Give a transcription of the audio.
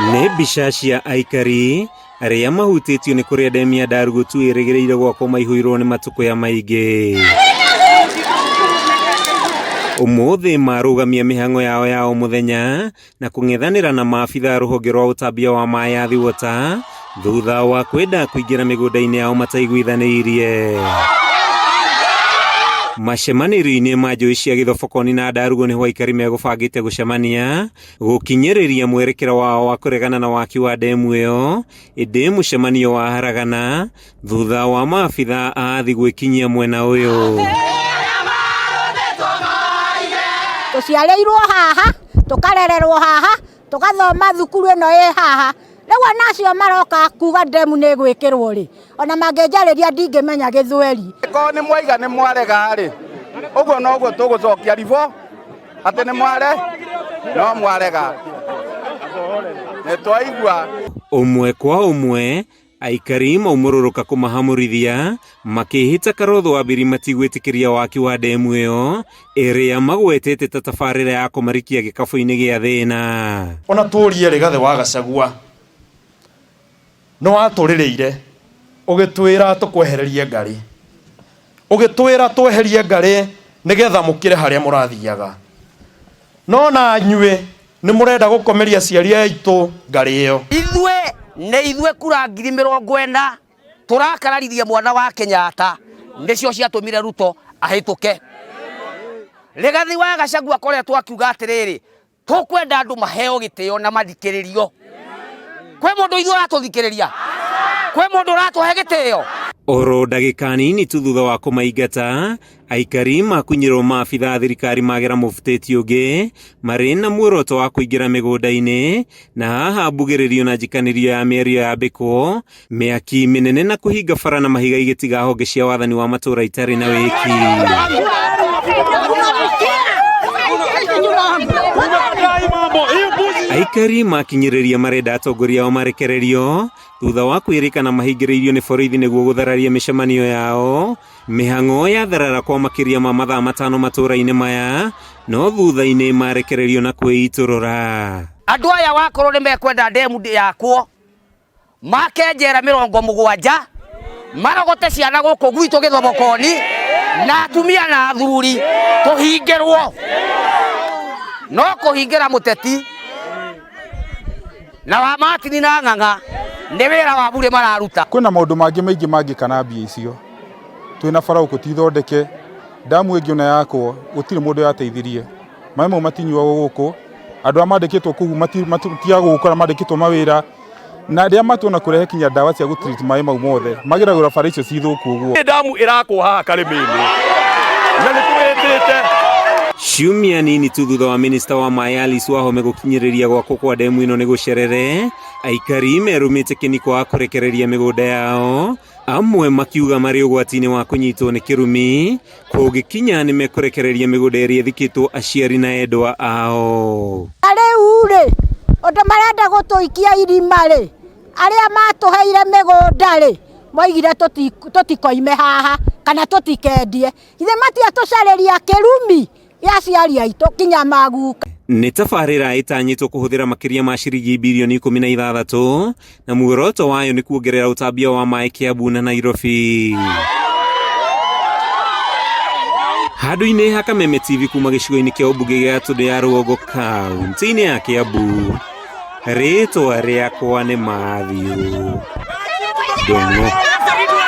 Nĩ mbica cia aikari arĩa mahutĩtio nĩ kũrĩa ndemu ya Ndarugutu ĩrĩgĩrĩire gwakwo maihũirwo nĩ matũkũya maingĩ. Ũmũthĩ marũgamia mĩhang'o yao ya o mũthenya na kũng'ethanĩra na maabitha a rũhonge rwa ũtambia wa maĩ Athi Water thutha wa kwenda kũingĩra mĩgũnda-inĩ yao mataiguithanĩirie. Macemanĩrio-inĩ ma njũĩ cia Gĩthobokoni na Ndarugu nĩho aikari megũbangĩte gũcemania gũkinyĩrĩria mwerekera wao wa kũregana na waki wa ndemu ĩyo, ĩndĩ mũcemanio waharagana thutha wa maabitha a Athi gwĩkinyia mwena ũyũ. Tũciarĩirwo haha, tũkarererwo haha, tũgathoma thukuru ĩno ĩ haha. Rĩu ona acio maroka kuga ndemu nĩ ĩgwĩkĩrwo rĩ, ona mangĩnjarĩria ndingĩmenya gĩthweri. Korwo nĩ mwaiga nĩ mwarega rĩ, ũguo noguo tũgũcokia ribo atĩ nĩ mware no mwarega nĩ twaigua. Ũmwe kwa ũmwe aikari maumũrũrũka kũmahamũrithia makĩhĩta Karotho wa Mbiri matigwĩtĩkĩria waki wa ndemu ĩyo ĩrĩa magwetete ta tabarĩra ya kũmarikia gĩkabũ-inĩ gĩa thĩna. Ona tũrie Rigathĩ wa Gachagua nĩ watũrĩrĩire ũgĩtwĩra tũkwehererie ngarĩ, ũgĩtwĩra tweherie ngarĩ nĩgetha mũkĩre harĩa mũrathiaga, no na inyuĩ nĩ mũrenda gũkomeria aciari aitũ ngarĩ ĩyo. Ithuĩ nĩ ithuĩ kura 40,000 tũrakararirie mwana wa Kenyatta nĩcio ciatũmire Ruto ahĩtũke. Rigathi wa Gachagua akoretwo akiuga atĩrĩrĩ, tũkwenda andũ maheo gĩtĩo na mathikĩrĩrio. Kwĩ mũndũ ithuĩ ũratũthikĩrĩria? Kwĩ mũndũ ũratũhe gĩtĩo? Oro ndagĩka nini tu thutha wa kũmaingata, aikari makunyĩrwo maabitha a thirikari magera mũbutĩti ũngĩ marĩ na muoroto wa kũingĩra mĩgũnda-inĩ, na haha mbugĩrĩrio na njikanĩrio ya mĩario yambĩkwo, mĩaki mĩnene na kũhinga bara na mahiga igĩtiga honge cia wathani wa matũũra itarĩ na wĩki. Aikari makinyĩrĩria marenda atongoria ao marekererio thutha wa kwĩrĩkana mahingĩrĩirio nĩ borithi nĩguo gũthararia mĩcemanio yao. Mĩhang'o yatharara kwa makĩria ma mathaa 5 matũũra-inĩ maya, no thutha-inĩ marekererio na kwĩitũrũra. Andũ aya wakorwo nĩ mekwenda ndemu yakwo make njera 70 marogote ciana gũkũ gwitũ Gĩthobokoni na atumia na athuri tũhingĩrwo. No kũhingĩra mũteti na wa Martin na Ng'ang'a nĩ wĩra wa burĩ mararuta. Kwĩna maũndũ mangĩ maingĩ mangĩka na mbia icio. Twĩna bara gũkũ ti thondeke, ndamu ĩngĩ ona yakwo gũtirĩ mũndũ yateithirie. Maĩ mau matinyuagwo gũkũ, andũ arĩa mandĩkĩtwo kũu ti a gũkũ arĩa mandĩkĩtwo mawĩra, na rĩrĩa matuona kũrehe kinya ndawa cia gũ treat maĩ mau mothe, mageragĩra bara icio ci thũku ũguo. Ndamu ĩrakwo haha Karĩmĩnĩ na nĩ tũwĩtĩte. Ciumia nini tu thutha wa minista wa maĩ Alice Wahome gũkinyĩrĩria gwakwo kwa ndemu ĩno nĩ gũcerere, aikari merũmĩte kĩni kwaga kũrekereria mĩgũnda yao, amwe makiuga marĩ ũgwati-inĩ wa kũnyitwo nĩ kĩrumi kũngĩkinya nĩ mekũrekereria mĩgũnda ĩrĩa ĩthikĩtwo aciari na endwa ao. Na rĩu rĩ, ũndũ marenda gũtũikia irima rĩ, arĩa matũheire mĩgũnda rĩ, moigire tũtikoime haha kana tũtikendie. Ithe matiatũcarĩria kĩrumi gĩa aciari aitũ kinya maguka. Nĩ tabarĩra ĩtanyĩtwo kũhũthĩra makĩria ma ciringi birioni 16 na muoroto wayo nĩ kuongerera ũtambia wa maĩ Kiambu na Nairobi. Handũ-inĩ ha Kameme TV kuma gĩcigo-inĩ kĩa ũmbunge gĩa Gatũndũ ya Rũgongo kaunti-inĩ ya Kiambu, rĩtwa rĩakwa nĩ Matthew Ndũng'ũ.